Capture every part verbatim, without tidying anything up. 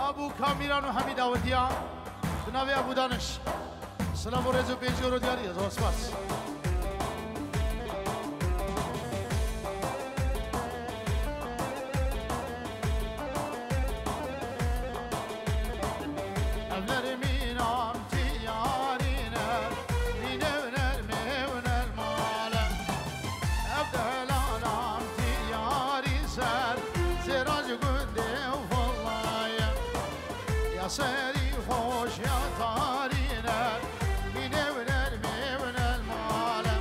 Ebû Kamîran û hemî dawetiya bi navê Ebû Daniş. Silav û rêz û pêncî euro diyarî ye. Zor spas. Ev nermînan tiyarîne, mîne û nermê û nermale. Ev delalan tiyarî ser, zêra ji gundê û folaye. Ya serî xweş ya tarîne, mîne û nermê û nermale.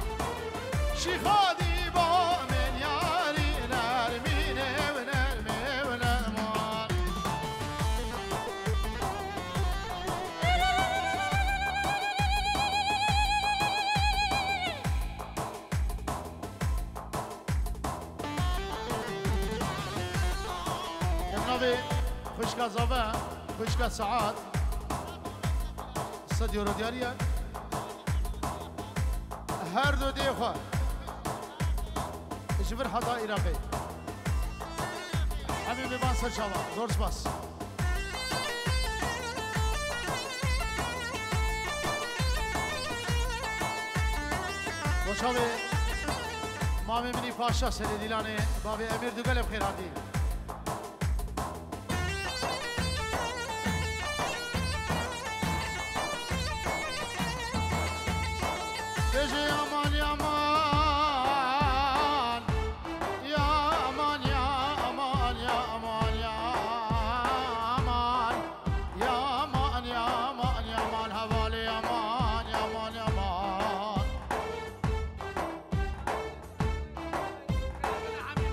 Şîxa dîba menyarî nermîne û nermê û nermale. Em navê xwişka Zave, xwişka Saet, sed euro diyarî ye. Her du dê xwe ji vir heta Iraqê. Hemî mêvan ser çava. Zor spas. Bo çavê mamê min î Paşa Serê Dîlanê, bavê Emîr, du gelê bi xêr hatî. Bêje aman, ya aman, ya aman, ya aman, ya aman, ya aman, ya aman, ya aman, ya aman, hevalê, ya aman, ya aman, ya aman.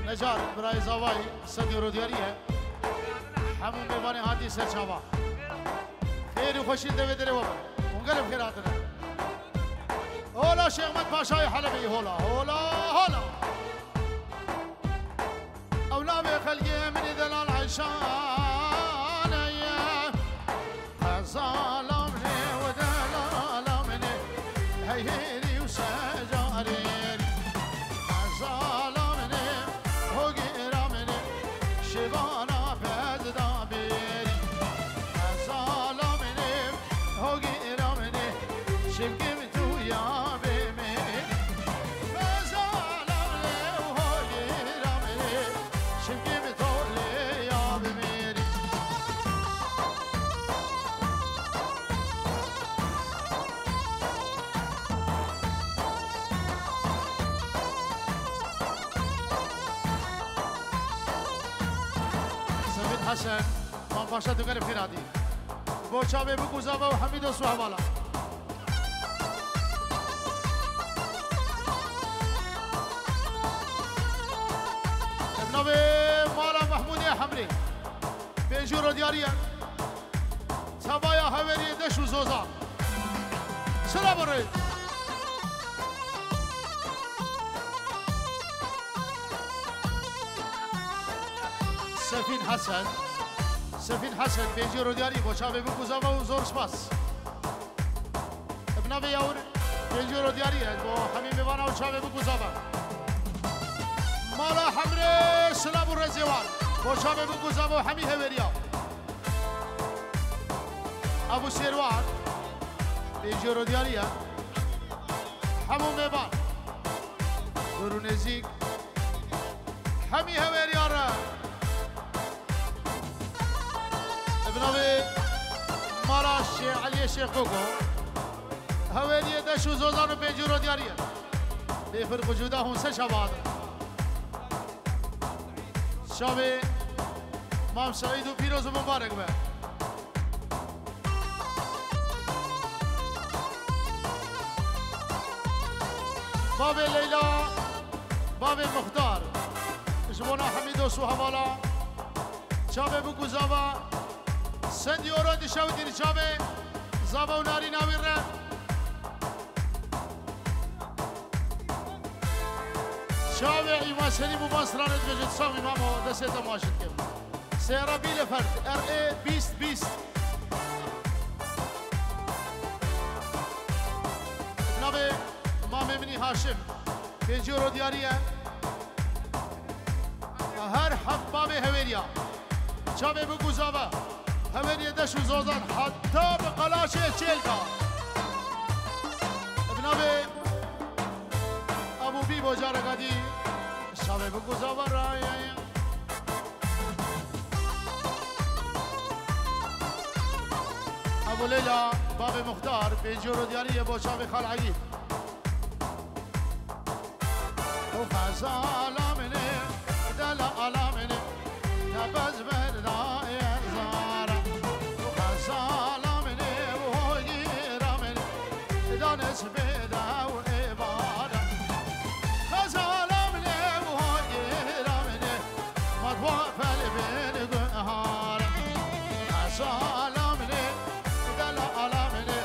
Necar, birayê Zavayî, sed euro diyarî ye. Hemû mêvanê hatî ser çava. Xêr û xweşî devê derê we be. Hûn gelê bi xêr hatine. Hola Şêx Med Paşayê Helebê, hola, hola, hola. Ew navê xelkê min ê delal Eyşane ye. Qezala min ê û delala min ê, hey hêrî û secarêrî. Qezala min ê, hogêra min ê, şêvana pez da bêrî. Qezala min ê, hogêra min ê, şevkê min tu ya bê mêrî. Qezala min ê û hogêra min ê, şevkê min tolê ya bimêrî. Sefîn Hesen, Mam Paşa, tu gelê bi xêr hatî. Bo çavê Bûk û Zava û hemî dost û hevala. Navê mala Mehmûdê Hemrê. Pêncî euro diyarî ye. Çavaya Hewêriyê Deş û Zozan. Sira birê. Sefîn Hesen. Sefîn Hesen, pêncî euro diyarî bo çavê Bûk û Zava û zor spas. Bi navê Yawir, pêncî euro diyarî ye bo hemî mêvana û çavê Bûk û Zava. Mala Hemrê, silav û rêzê wan bo çavê Bûk û Zava û hemî Hewêriya. Ebû Sêrwan, pêncî euro diyarî ye. Hemû mêvan, dûr û nêzîk, hemî Hewêriya re. Bi navê mala Şêx Eliyê Şêx Koko, Hewêriyê Deş û Zozan û pêncî euro diyarî ye. Bê firq û cuda hûn ser çava hatin. Çavê Mam Seîd û pîroz û mibarek be. Bavê Leyla, bavê Muxtar, ji bona hemî dost û hevala, çavê Bûk û Zava, sed euro dişewitîn çavê Zava û narîna wî re. Çavê Îmam Serîm û Basranê dibêje, çav îmamo, destê te maşit kim. Seyara bîle ferd, R E bîst bîst. Navê mamê minî Haşim. Pêncî euro diyarî ye. Her heft bavê Hewêriya. Çavê Bûk û Zava. Hevêriyê deş û zozan heta bi qelaşê çêlka. Bi navê Ebû Bîbo careka dî şavê bi guzava raye. Ebû Leyla, bavê Muxtar, pêncî euro diyarî ye bo çavê Xal Egîd. Û xezala min ê, dela ala min ê, te bez berdaye zara. Û xezala min ê, û hogîra min ê, danes bêde û ê bade. Xezala min ê, û hogîra min ê, matwa fel bên guhare. Xezala min ê, dela ala min ê,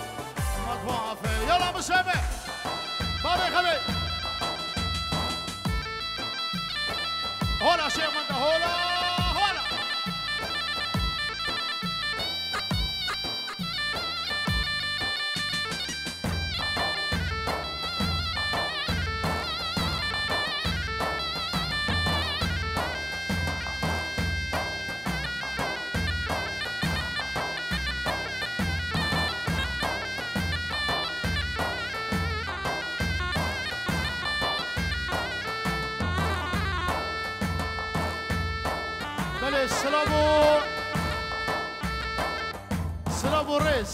matwa fel. Yala museme. Bavê xelê. Hola şêx min de, hola, hola. Belê, silav û, silav û rêz.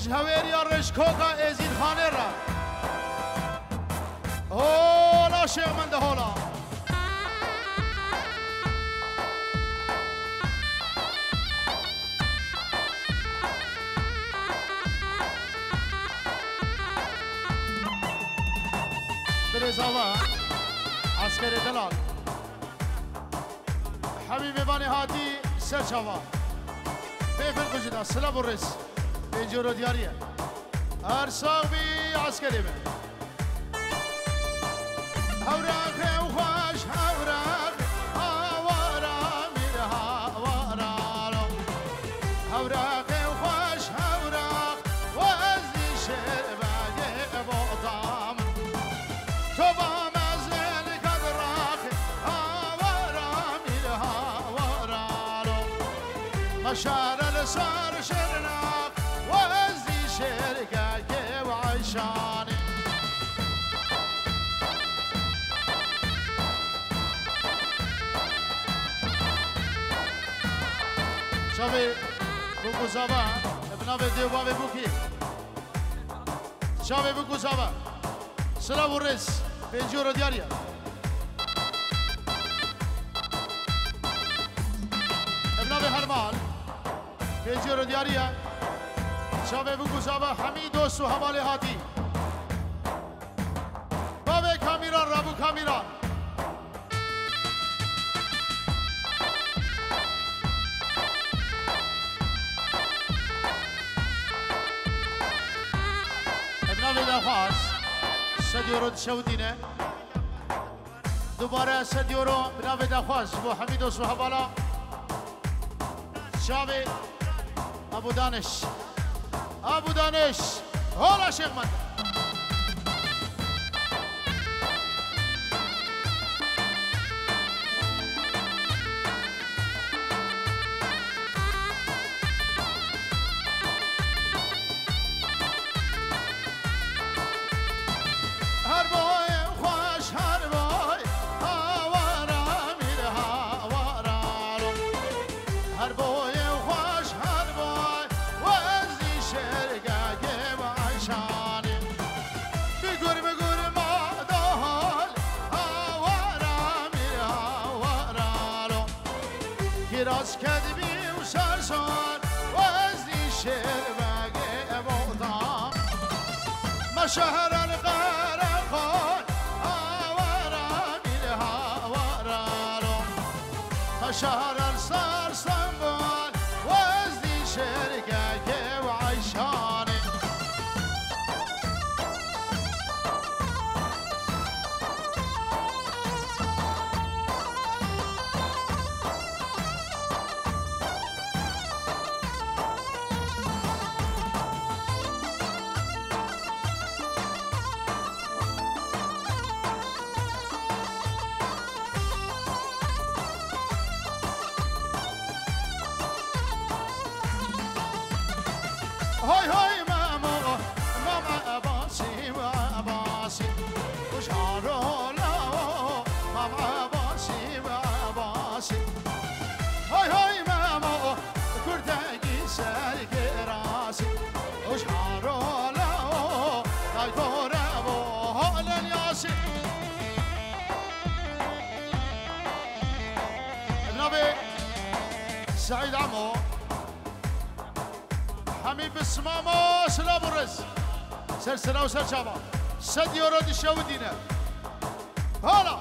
Ji hewêriya Rêjkoka Êzîdxanê re. Hola şêx min de hola. Birêz ava, eskerê delal. Hemî mêvanê hatî ser çava. Bê vir qijî da, silav û rêz. Pêncî euro diyarî ye. Her sax bî eskerê me. Hewraxê xweş, hewrax, hawara mîr, hawara lo. Hewraxê xweş, hewrax, wezî şêr begê botam. Toba mezin kad raxê, hawara mîr, hawara lo. Meşare li ser şêrnax, wezî şêrgekê û eyşanê. Çavê Bûk û Zava, bi navê dê û bavê Bûkî. Çavê Bûk û Zava. Silav û rêz. Pêncî euro diyarî ye. Bi navê Hermal. Pêncî euro diyarî ye. Çavê Bûk û Zava hemî dost û hevalê hatî. Bavê Kamîran, Rabû Kamîran. Bi navê daxwaz, sed euro dişewitîne. Dubare sed euro bi navê daxwaz ji bo hemî dost û hevala. Çavê Abu Daniş. Abu Daniş. Hola Şêx Mete. Her boy xweş, her boy, hawara mîr, hawara lo. Her boy xweş, her boy, wezî şêrgekê ve eyşanê. Bigur, bigur ma dahal, hawara mîr, hawara lo. Kiraz kedbî û sersan, wezî şêr begê botan. Me şehran qereqol, hawara mîr, hawara lo. Me şehran sar Stenbol, wezî şêrgekê û eyşanê. Hay hay Memo, Mem Ebasî, Ebasî. Û jaro lewo, Mem Ebasî, Ebasî. Hay hay Memo, Kurtegî ser girasî. Û jaro lewo, tay gore bo, halen yasî. Binavê Seîd Emo. Hemî Bismamo, silav û rêz. Ser sira û ser çava. Sed euro dişewitîne. Hala.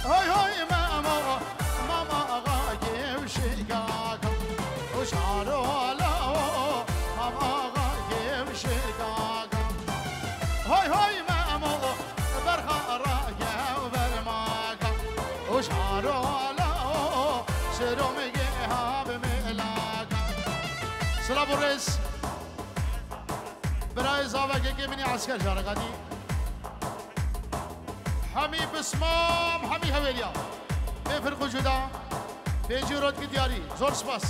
Hay hay Memo, Mem Axa Gevşik Aga. Û jaro lewo, Mem Axa Gevşik Aga. Hay hay Memo, berxa rage û bermaka. Û jaro lewo, şêro min gê ha bi mêlaka. Silav û rêz. Birayê zavekê min ê esker jareka dî. Hemî Bismam, hemî hewêliya. Bê firq û cuda. Pêncî rotki diyarî. Zor spas.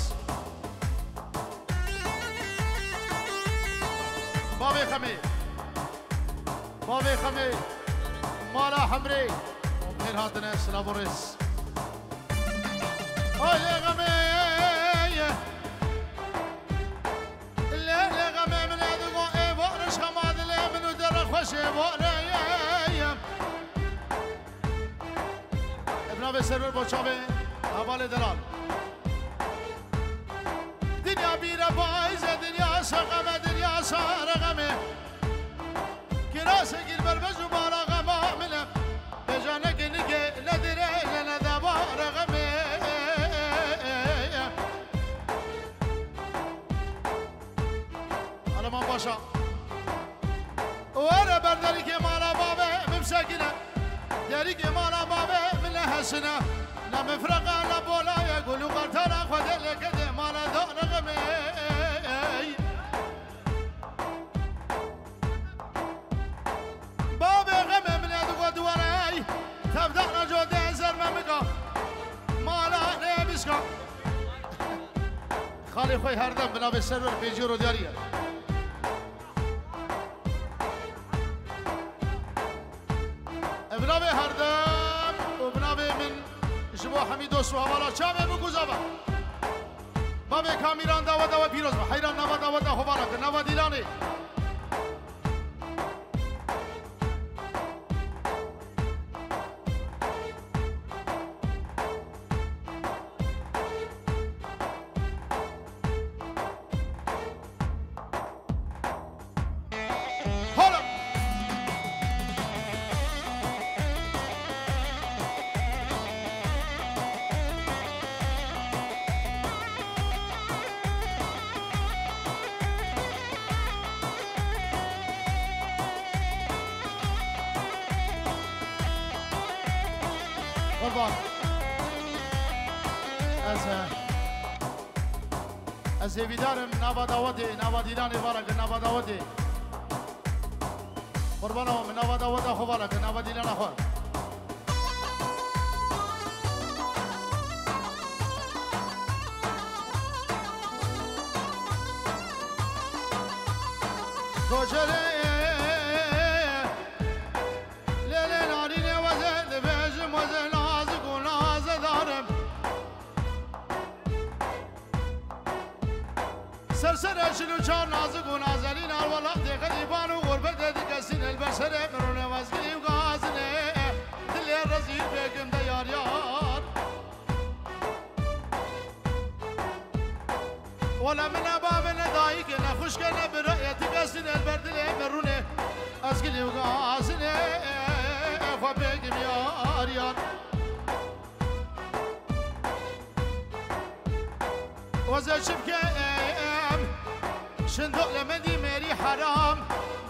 Bavê Xemê. Bavê Xemê. Mala Hemrê. Xêr hatine, silav û rêz. Ay lê Xemê. Lê, lê Xemê min ê digo ê vore şema dilê min û dere xweş ê vore ye. Ê binavê Serwer Boçavê, hevalê delal. Dinya bîre payîze, dinya şeqeme, dinya şare Xemê. Kirasê gîl berbej û bala xema min e. Bejanekê nike ne dirêje ne debare Xemê. Aleman paşa. Were ber derîkê mala bavê min sekine. Derîkê mala bavê min nehesine. Ne mifreqa ne bolaye gul û qartala xwe de lêke de mala dane Xemê. Bavê Xemê min ê digot were ey. Tevdana codê zer me mika. Mala rê bişka. Xalê xwe herdem binavê Serwer Pêncî Rodiyarî ye. Ev binavê herdem û binavê min ji bo hemî dost û hevala çavê min guza be. Bavê Kamîran dawa dawa pîroz be. Heyran nava dawa da xwe vana kir. Nava Dîlanê. Hala! Qurban. Ez, e, ez hêvîdar im nava dawetê, nava dîlanê vala ke nava dawetê. Qurbana we, min nava daweta xwe vala ke nava dîlana xwe. Koçerê lêlê narînê weze dibêjim weze nazik û nazedarim. Ser serê çil û çar nazik û nazelîn al welatê xerîban û xurbetê dikesîn el ber serê min rûne wezgirî û gazinê dilê rezîl bêkim de yar yar. Wer Lê min ne bavê, ne dayikê, ne xwişkê, ne birayê, ti kesî ne li ber dilê min rûnê. Ez gilî û gazinê xwe bêgim yariyan. Weze çi bikem? Şindok li min dî mêrî heram.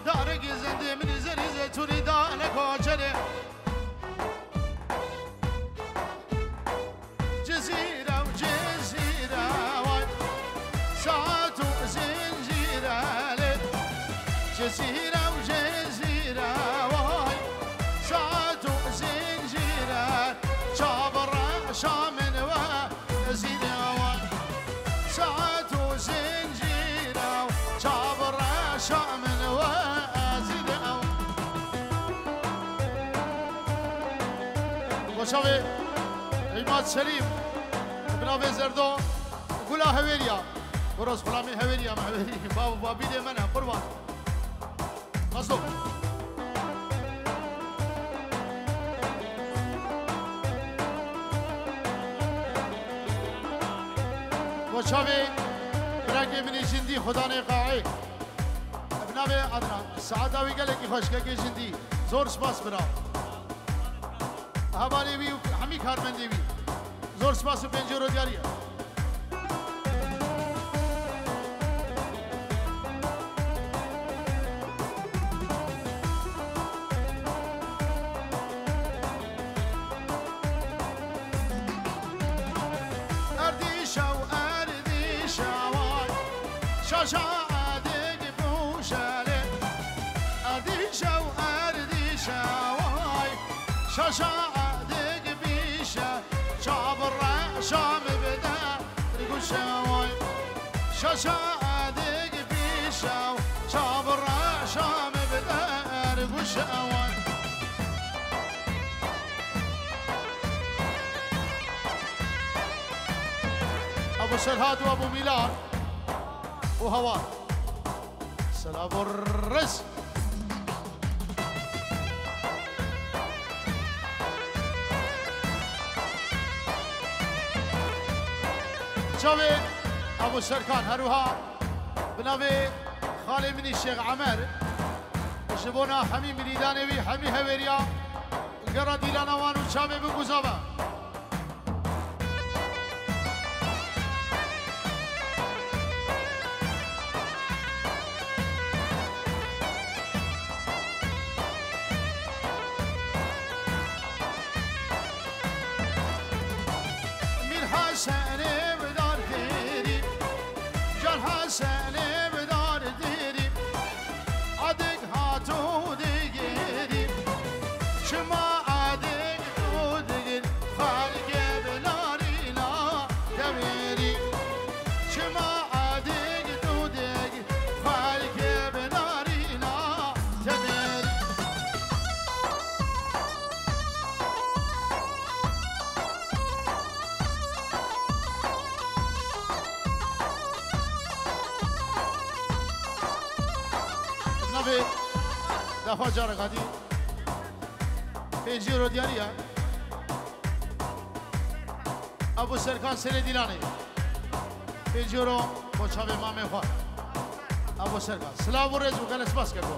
Darekî zindî min zerî zeytûnî dane koçerê. Cizîre û Cizîre way, saet û zincîre lê. Cizîre û Cizîre way, saet û zincîre, çav reşa min we zîre way. Saet û zincîre, çav reşa min we zîre. Goşavê Îmad Selîm, bi navê Zerdo, Gula Hewêriya. Boros xulamê Hewêriya me, Hewêrî, bav û babîdê me ne, qurban. Nasıl? Bo çavê birakê min ê jindî xudanê qaê. Bi navê Adnan. Saeta wî gelekî xweş, kekê jindî. Zor spas bira. Hevalê wî û hemî karmendê wî. Zor spas û pêncî euro diyarî ye. Erdîşa û erdîşa way, şaşa edêg bûşelê. Erdîşa û erdîşa way, şaşa edêg bîşe, çav reşa min bide. Riguş e way, şaşa edêg bîşe, çav reşa min bide. Riguş e way. Abu Serhat û Abu Mîlan û Hawar. Selav û rêz. Çavê Abu Serkan her wiha bi navê xalê min î Şêx Emer ji bona hemî mirîdanê wî, hemî hewêriya gera dîlana wan û çavê bi guza be. Mîr Hesenê bi dar têrî, Can Hesenê bi dar têrî, Adik hatû digirî, çima adik tu digir, xelkê bi narîna demirî. Çima adik tu digir, xelkê bi narîna demirî. Navê defa careka dî pêncî euro diyarî ye. Ebu Serkan Serê Dîlanê. Pêncî euro bo çavê mamê xwe. Ebu Serkan. Silav û rêz û gelek spas keko.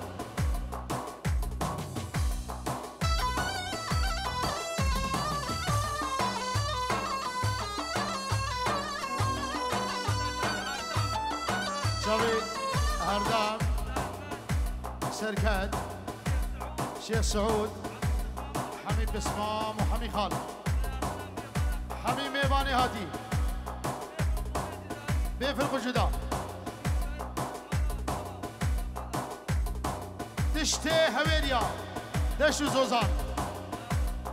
Çavê Herdar, Serket, Şêx Siûd, hemî pismam û hemî xal. Hemî mêvanê hatî. Bê firq û cuda. Tiştê hewêriya, deşt û zozan.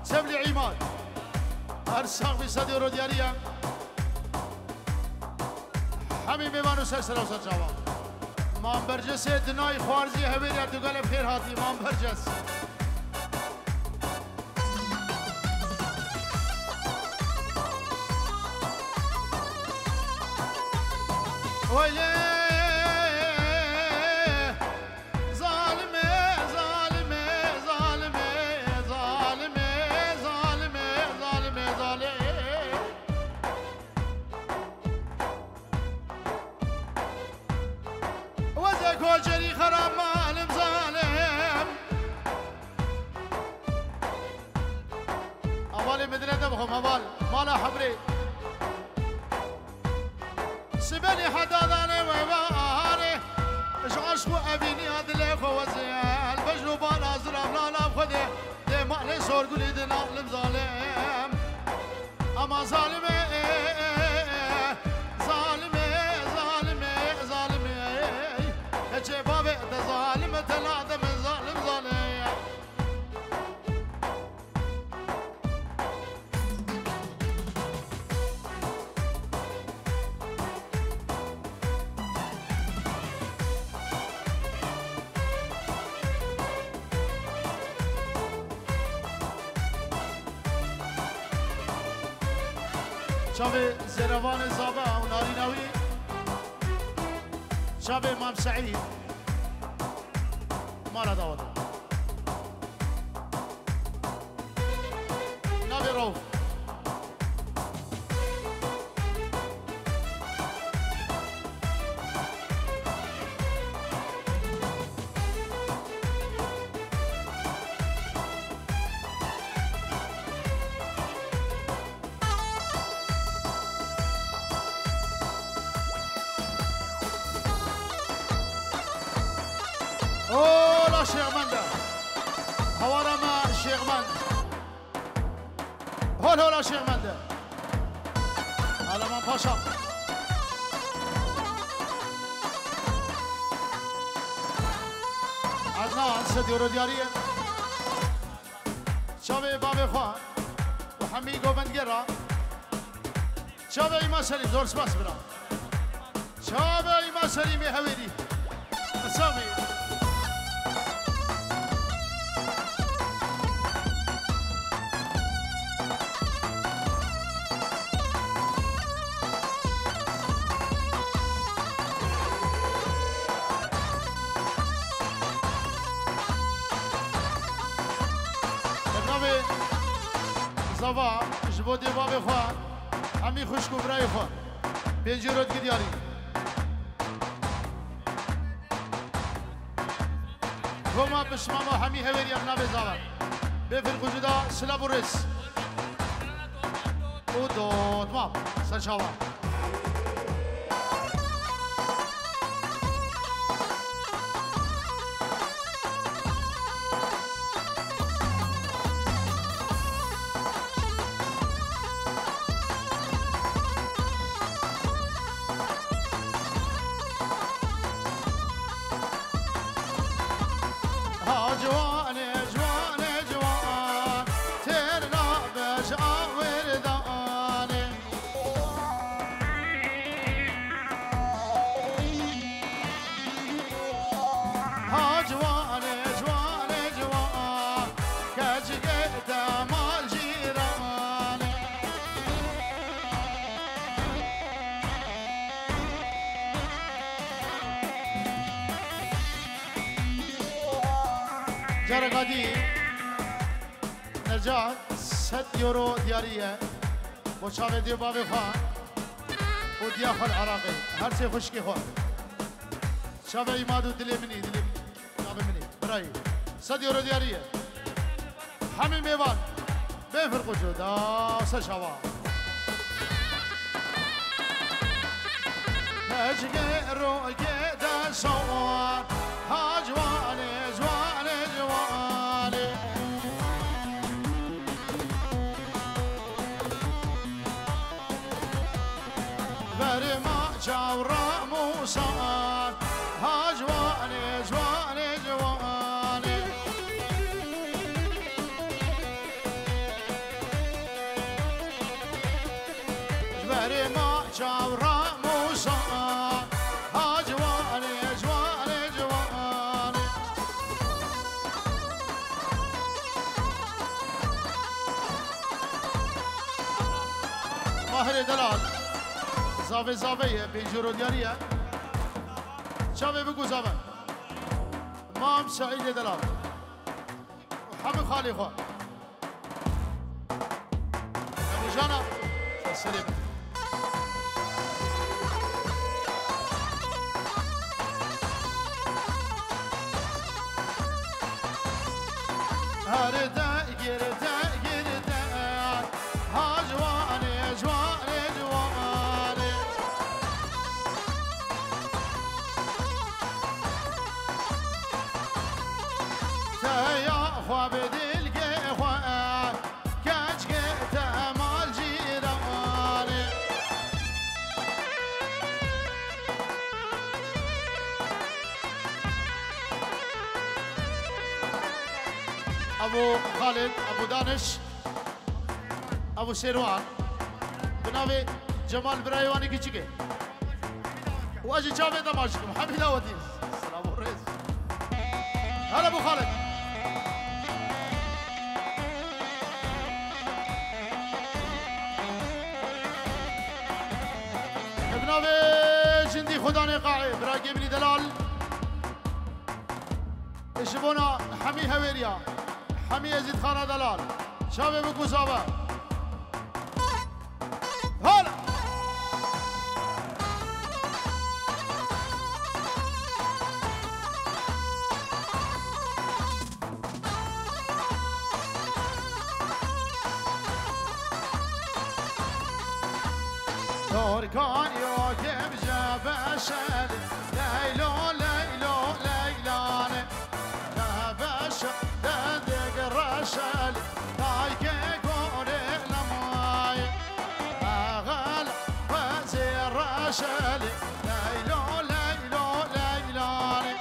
Çevlî Îmad. Her sax bî, sed euro diyarî ye. Hemî mêvan û ser sera û ser çava. Mam Bercesê dinay xwarzî hewêriya, tu gelek xêr hatî, Mam Berces. Oy lê! Zalime, zalime, zalime, zalime, zalime, zalime, zalime. Xwe meval, mala hebrê. Sibelê heta danê we vane, ji eşq û evîniya dilê xwe weziyel, bejn û bala zilam lala xwe dê, dê malê sorgulî dina lim zalim. Ama zalimê, zalimê, zalimê, zalimê. Keçê bavê te zalim e, te la de min zalim zane. Çavê Zêrevanê Zava û narîna wî, çavê Mam Seîd, mala dawet e. Navê Rauf. Ola Şêxmend e. Hawara me Şêxmend. Hol hola Şêxmend e. Aleman Paşa. Adnan Sedî Oro diyarî ye. Çavê bavê xwe û hemî govendgera. Çavê Îma Serî, zor spas bira. Çavê Îma Serî mê hewêrî. Qisa bî. Navê Zava ji bo dê bavê xwe, hemî xwişk û birayê xwe, pêncî rot gidiyarî. Goma pişmama hemî hewêriyan navê Zava. Bê firqû cuda silav û rêz. Û dotma. Ser çava. Ha ciwanê, ciwanê, ciwan, têr nabe ji awêrdanê. Ha ciwanê, ciwanê, ciwan, keçikê te mal cîranê. Careka dî Necat sed euro diyarî ye. Bo çavê dê bavê xwe û diya xwe li Iraqê. Her sê xwişkê xwe. Çavê îmad û dilê min î, dilê çavê min î. Birayî. Sed euro diyarî ye. Hemî mêvan. Bê firq û cuda ser çava. Keçikê rokê de sawar, ha ciwanê, ciwanê, ciwanê. Verê ma çaw ramûsan, ha ciwanê, ciwanê, ciwanê. Ji berê ma çav ramûsa, ha ciwanê, ciwanê, ciwanê. Mahirê delal. Zavê zavê ye, pêncî ro diyarî ye. Çavê biku zave. Mam Seîdê delal. Hemû xalê xwe. Hemû jana. Serê min. Her de girde girde, ha Bi dilgê xwe keçkê te mal cîranê. Evo Xalid, Evo Daniş, Evo Şêrwan. Bi navê Cemal birayê wan ê kiçik e. Û ez jî çavê te maç dikim. Hemî dawetî. Selam û rêz. Hele bo Xalid. Bi navê Jindî Xudanê Qaê, bira Gemînî Delal. Ji bona hemî hewêriya, hemî Ezîdxana Delal. Çavê bikû zava. Hala! Dorkan yo kemce beşel, Leylo, Leylo, Leylane. Te beşe te deg reşel, dayke gorê lemay. Eğel bezê reşel, Leylo, Leylo, Leylane.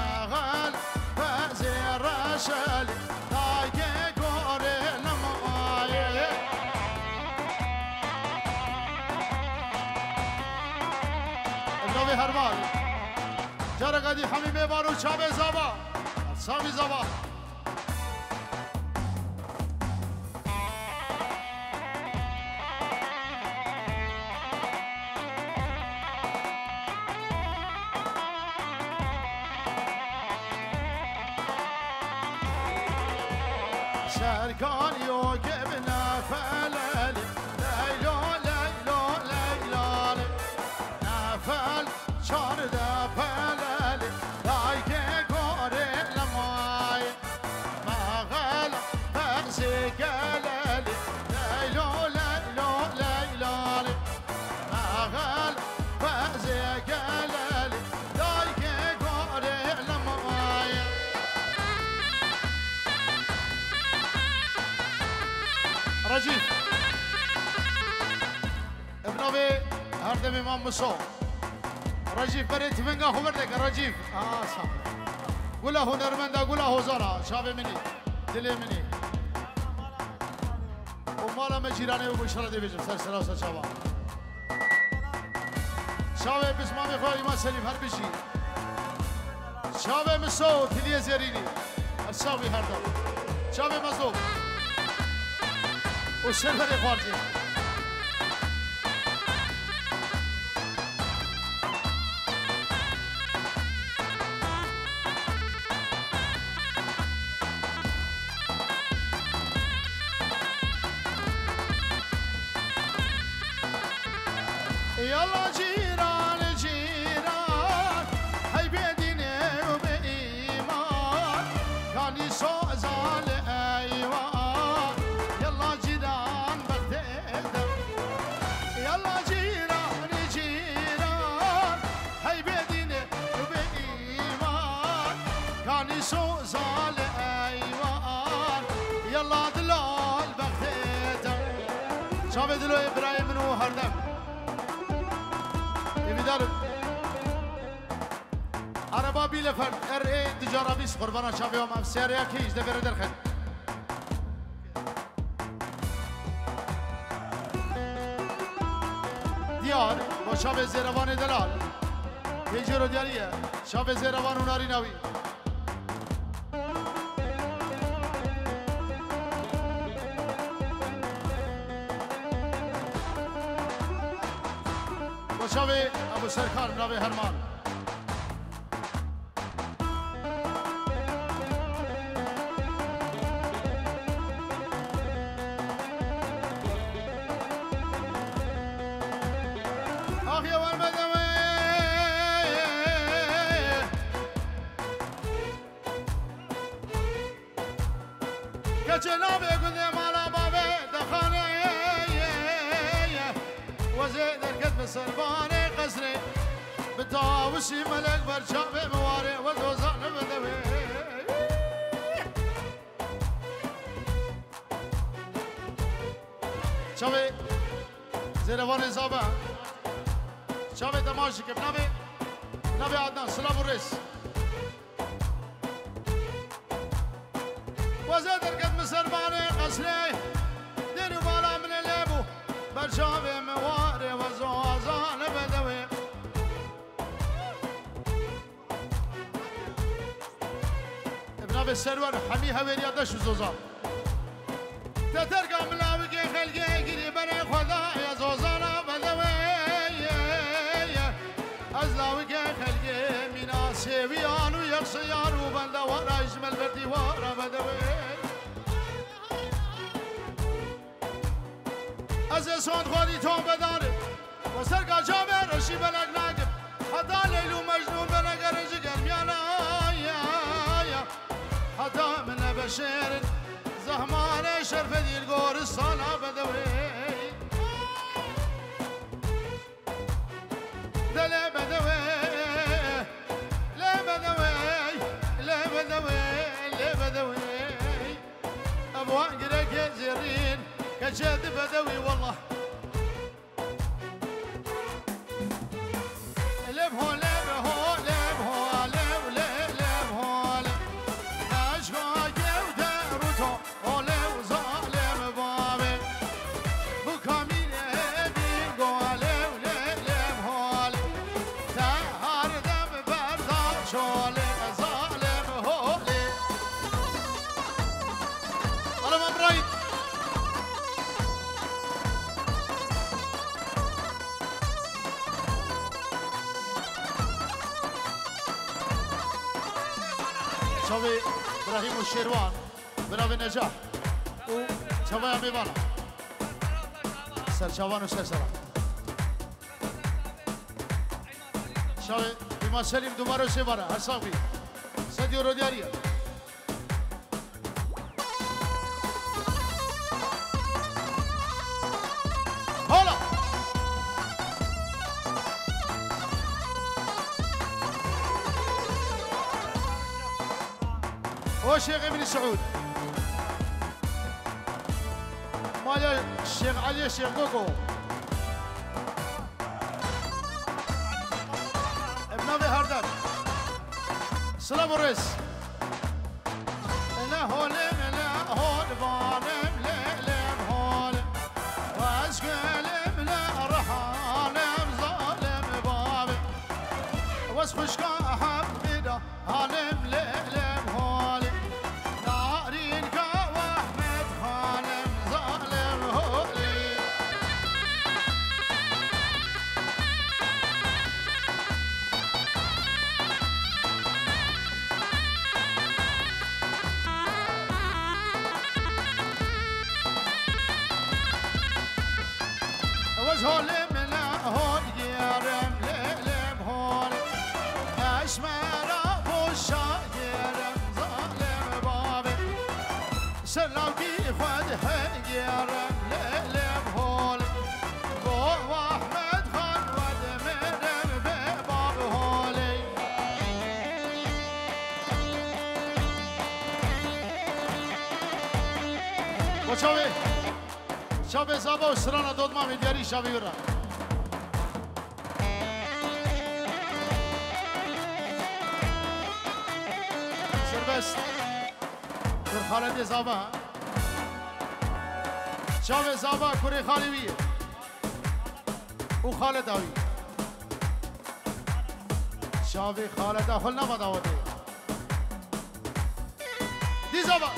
Eğel bezê reşel, dayke gorê lemay. Ev navê Hermal. Careka dî hemî mêvan û çavê zava. Savî zava. Serkan yo kevine felelî. Leylo, Leylo, Leylale. Nefel çarde pelelî, dayke gorê lemayê. Mexel bezê gelelî, Leylo, Leylo, Leylalî. Mexel bezê gelelî, dayke gorê lemayê. Recîf. Ev navê herdemê Mam Miso. Recîf berê tifinga xwe berdeke, Recîf. Aa, sağ ol. Gula hunermenda, gula hozana, çavê min î, dilê min î. Û mala me cîranê û inşallah dê bêjim, ser sera ser çava. Çavê pismamê xwe Îmam Selîm her bijî. Çavê Miso, tiliyê zêrînî. Her çavî her dem. Çavê Mezlûm. Û şerferê xwarcê. Yalla cîran, cîran, hey bê dînê û bê îman, kanî soza li eywan. Yalla cîran, bextê de. Yalla cîran, cîran, hey bê dînê û bê îman, kanî soza li eywan. Yalla dilo li bextê de. Çavê diloyê birayê min û herdem. Hêvîdar im. Araba bîle ferd, er ê dicara bîst qurbana çavê wan, ev siyarê ya kê ji deverê derxet. Diyar, bo çavê zêrevanê delal. Hêcêro diyarî ye. Çavê zêrevan û narîna wî. Bo çavê Ebû Serkan, navê Herman. Axiye wer me de wê. Keçê navê gundê mala bavê de xaneyê. Wezê derket bi serbanê qesrê. Bi tawişî melek ber çavê min warê, we doza li min de wê. Çavê Zêrevanê Zabe. Çavê te maşik e. Bi navê, bi navê Adnan. Silav û rêz. Weze derket misermanê qesrê. Dêr û bala min ê lê bû. Ber çavê min warê we zozan e bedewê. Bi navê Serwer Hemî Hewêriya Deş û Zozan. Te terka min lawikê xelkê girî berê Xwedayê Zozana bedewê. Ez lawikê xelkê mîna sêwiyan û yexşiyan û bendewara ji melbertî wara bedewê. Ez ê sond xwarî tom bedanê. Ve serka çavê reşî belek nakim. Heta Leyl û Mecnûn bene gerê ji germiyana, ya, ya. Heta min nebeşêrin zehmanê şerfedî li goristana bedewê. De lê bedewê, lê bedewê, lê bedewê, lê bedewê. Ev wan gireke zêrîn, keçê di bedewî wallah. Lê hole, lê hole, lê, lê hole. Aşka kewte ruto. Olê û zalê min bavê, bu kamînê bîn golê û lê lê min holê. Te her dem berda çolê, zalê min holê. Alo, Mam Ibrahîm. Çavê Ibrahîm û Şêrwan. Bi navê Necah û çavaya mêvana. Serçavan û serseran. Çavê Îmam Selîm dubare û sêvare. Her sax bî. Sedî û rodiyarî ye. Hala! O Şêx Emîn Siûd. Mala Şêx Elî Şêx Gogo. Em navê her der. Silav û rêz. Ele hole, ele hol, vanem, le, le, hol. Wez gölüm, le, rahanem, zalem, babe. Wez xuşka, ahab, bida. Halim lêlim holî, narînka Ahmed Halim zalim holî. Wez holim la hol gerim lêlim hol. Eşmera boşa gerim zalim babi. Ser lawkî xwe dihingêrim lêlim holê. Go Ahmed Xan we dimirim bê bab holê. Go çavê, çavê zava û sirana dotmamê diyarî şavê wira. Serbest. Kur Xaledê zava. Çavê zava kurê xalê wî ye. Û xaleta wî. Çavê xaleta xwe li nava dawetê. Dî zava.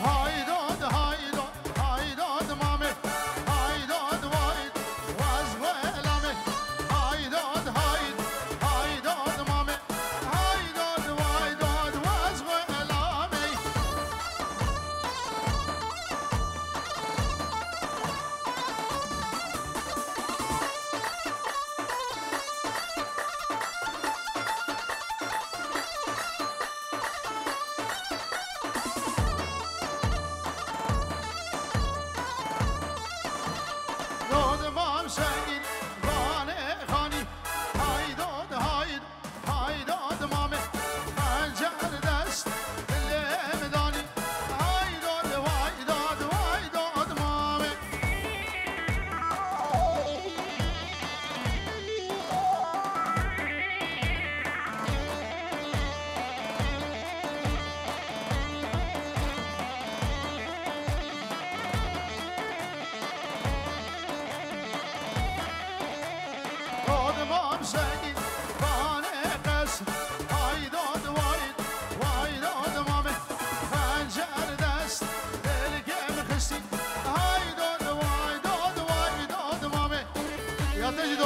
Haydod, haydod, haydod mame. Haydod, haydod, waz welame. Haydod, haydod, haydod mame. Haydod, haydod, waz welame.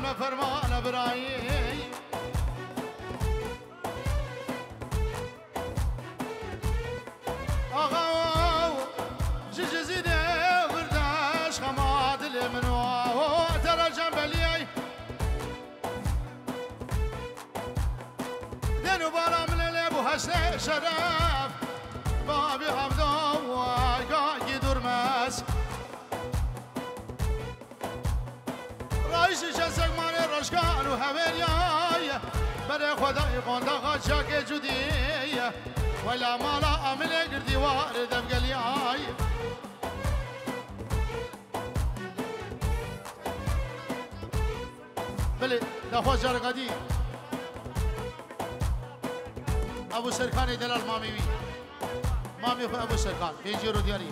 me fermane birayê. Axa, ji Cizîrê vir de şxema dilê min wa, ho, te re cembeliyey. Dên û bala min lê bû hesnê şeref, babî Evda wa gagî durmez. Rayşî çesek mane roşkan û hevêriyay. Berê xwe dayî qondaxa çakê cudî. Wela mala Emine girdî warê devgeliyay. Belê, daxwaz careka dî. Ebû Serkanê delal mamê wî. Mamê xwe Ebû Serkan. Pêncî ro diyarî.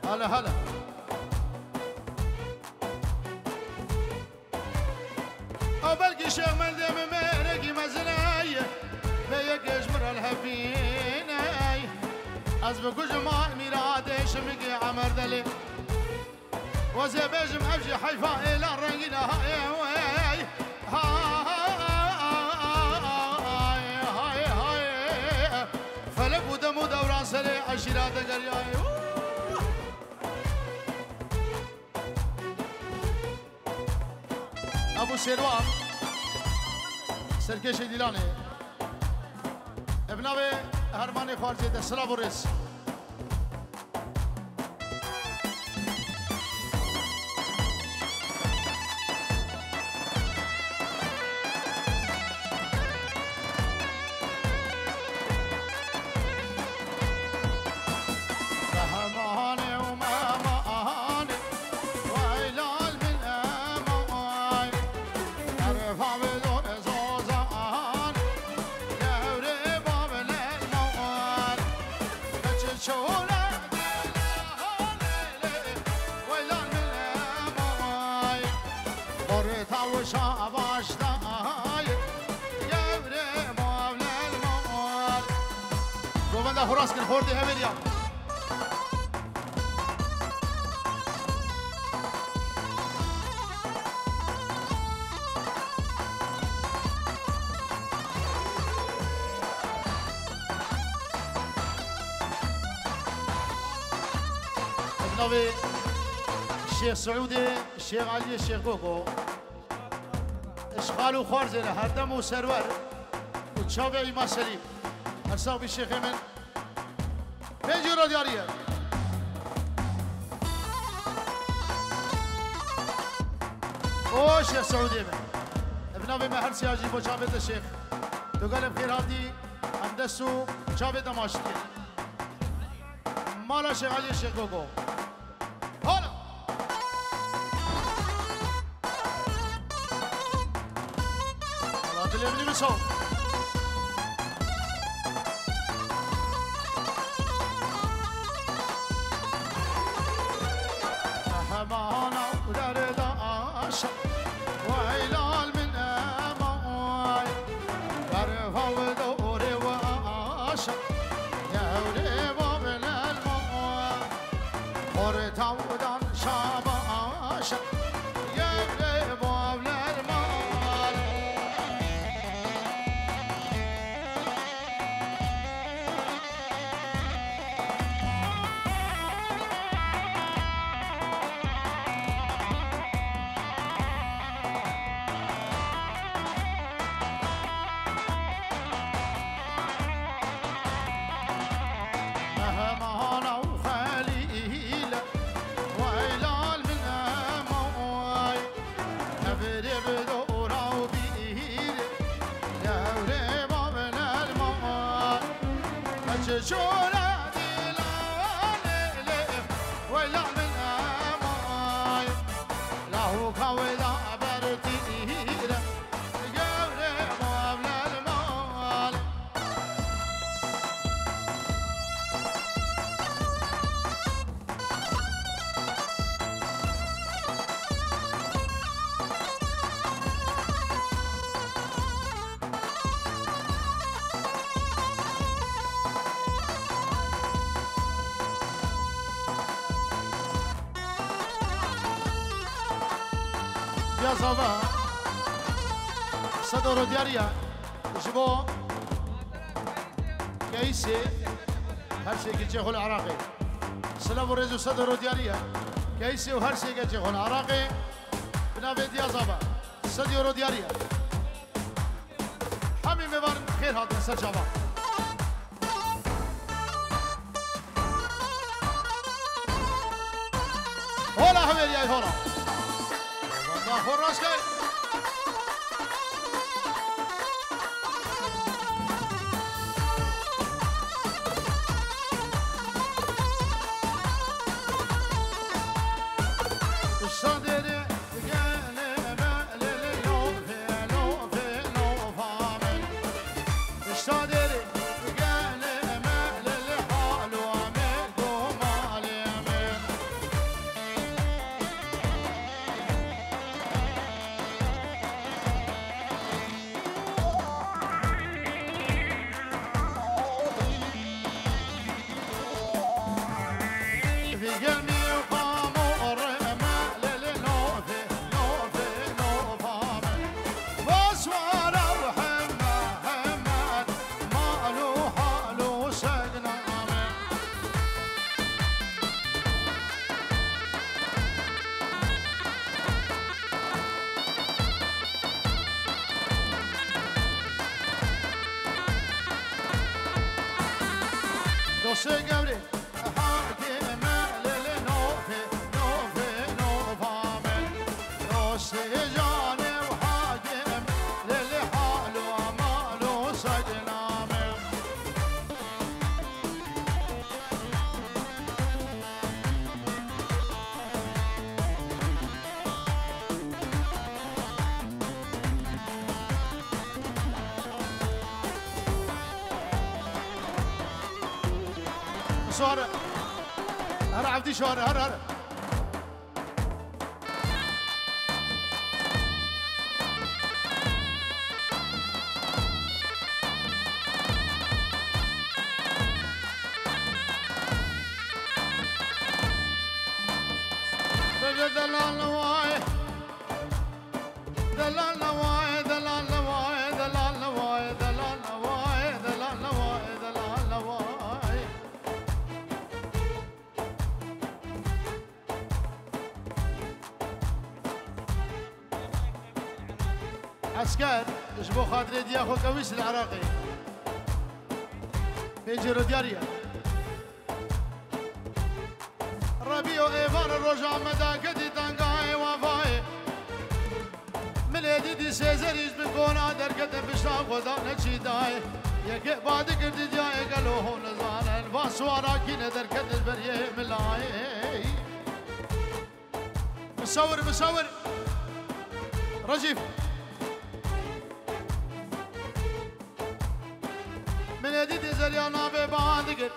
Hala, hala. Ew belkî şêxmendê min mêrekî mezin ey, vê yekê ji min re li hev bîn ey. Ez bikujim ay mîradê şimikî Emer Delê. Wezê bêjim ev jî heyfa êlan rengîn e, ha, ê, wey. Ha, hay, hay, hay. Felek û dem û dewran serê eşîra degeriyayê. Ebû Sêrwan, serkêşê Dîlanê. Ev navê Hermanê Xwarzê de silav û rêz. Behemane û memane, weylal min emay. Erfa bidon zozan, gewre babelel mawar. Kaçı çole dela halele, weylal min emay. Orta uşa baştay, gewre babelel mawar. Govenda xwe rast kin, xortê hevêriya. Bi navê Şêx Siûdê, Şêx Eliyê, Şêx Gogo. Ji xal û xwarzê re herdem û serwer û çavê Îma Selîm. Her sax bî şêxê min. Pêncî ro diyarî ye. O Şêx Siûdê min. Ev navê me her siya jî bo çavê te şêx. Tu gelek xêr hatî, em dest û çavê te maç dikin. Mala Şêx Eliyê, Şêx Gogo. Hala. Hala dilê min bişo. Hemana derda aşa, weylal min emay. Berfa ve dore ve aşa, yewre babelel may. Awdan şabaş, gevrê bavler mal. Mehmana û Xelîl, weylal min emay. Ev rê bi dora û bîr, devrê bavnel may. Çi çora dîlanê lê, weyla min emay. Lahuka wê da ber tîre, gevrê mavlel mal. Ya zava. Sedoro diyariya. Ji bo Keyisê her şey keçê xwe li Iraqê. Silav û rêz û sedoro diyariya. Keyisê û her şey keçê xwe li Iraqê. Bi navê Diya Zava. Sed euro diyariya. Hemî mêvan xêr hatin ser çava. Hola hewêriyay hola. Wanda xwe rast kay. Şadere. Dostê gewrê. Şuare. Her evdî şuare, her, her. Bebe delal vay. Delal vay, delal vay, delal vay, delal vay, delal vay, delal vay. Esker, ji bo xatirê diya xwe kewîs li Iraqê. Pêncê rodiyariye. Rebî û êvar roja me daketî tengayê wefayê. Min ê dîtî sêzerî ji bin kona derkete pişta xwe da neçî dayê. Yekê badikir didiyayê gelo hûn nizanin. Va siwara kîne derket li beriyê milayê. Misewir, misewir. Recîf. Min ê dîtî zeriya navê Bahan dikir.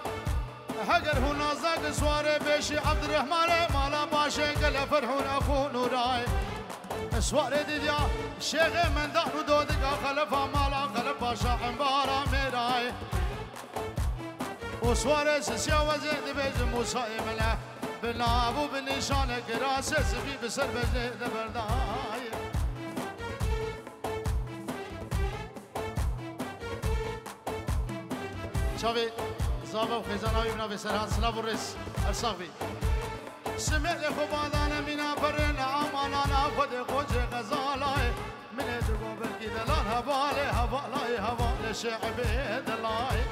Heger hûn nas nakin swarê pêşî Ebdirehmanê mala başê gele ferhûn exûn û rayê. Swarê didiya şêxê mendan û dodika xelefa mala xelef paşa embara mêrayê. Û swarê sisiya wezê dibêjin Mûsayê min e. Bi nav û bi nîşanek rase sivî bi ser bejnê de berdayê. Çavê zava û xêzana wî bi navê Serhan, silav û rêz, her sax bî. Simêlê xwe badane mîna perê ne amanana Xwedê xocê xezalayê. Minê digo belkî delal hevalê, hevalayê, hevalê şe'bê delayê.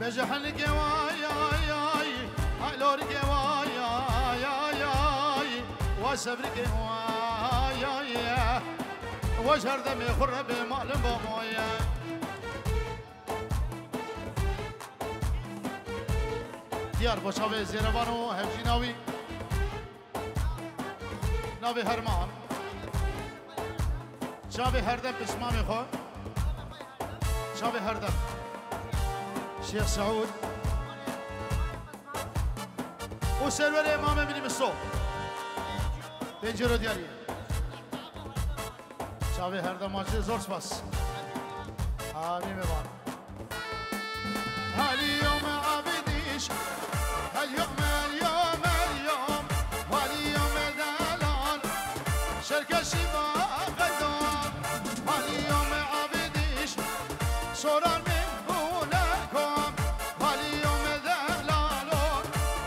Bêje henikê way, ay, ay, ay, lorikê way, ay, ay, ay, ay, wa sebrikê way, ay, ay, wa ji her demê xwe rebê malin bamoye. Diyar bo çavê zêrevan û hevjîna wî. Navê Herman. Çavê herdem pismamê xwe. Çavê herdem. Şêx Seûd. Û serwerê Mamê Minî Miso. Pencero diyarî. Çavê herdem acî, zor spas. Amî me van. Hal yom abidîş, hal yom, hal yom, hal yom, hal yom delal. Şerkeşî ba qedam, hal yom abidîş, sorar min bûne kom, hal yom delalo,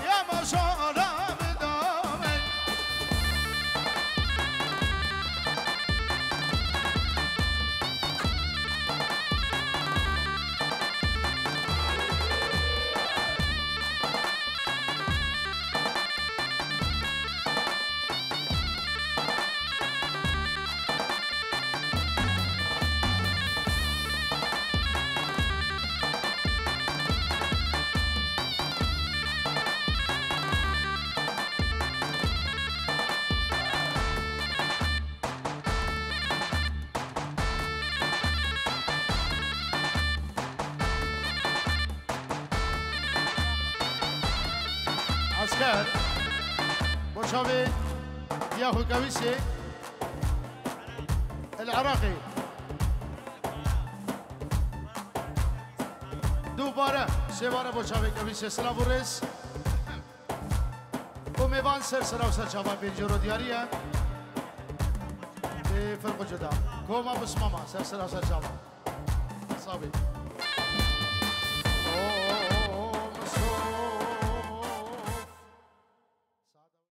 ya ma sorar bidame. Esker, bo çavê diya xwe Kewîsê, El Iraqê. Dubare, sêbare bo çavê Kewîsê, silav û rêz. Û mêvan ser sera û ser çava pêncero diyarî ye. Bê ferq û cuda. Koma Bismama ser sera û ser çava. Sabî.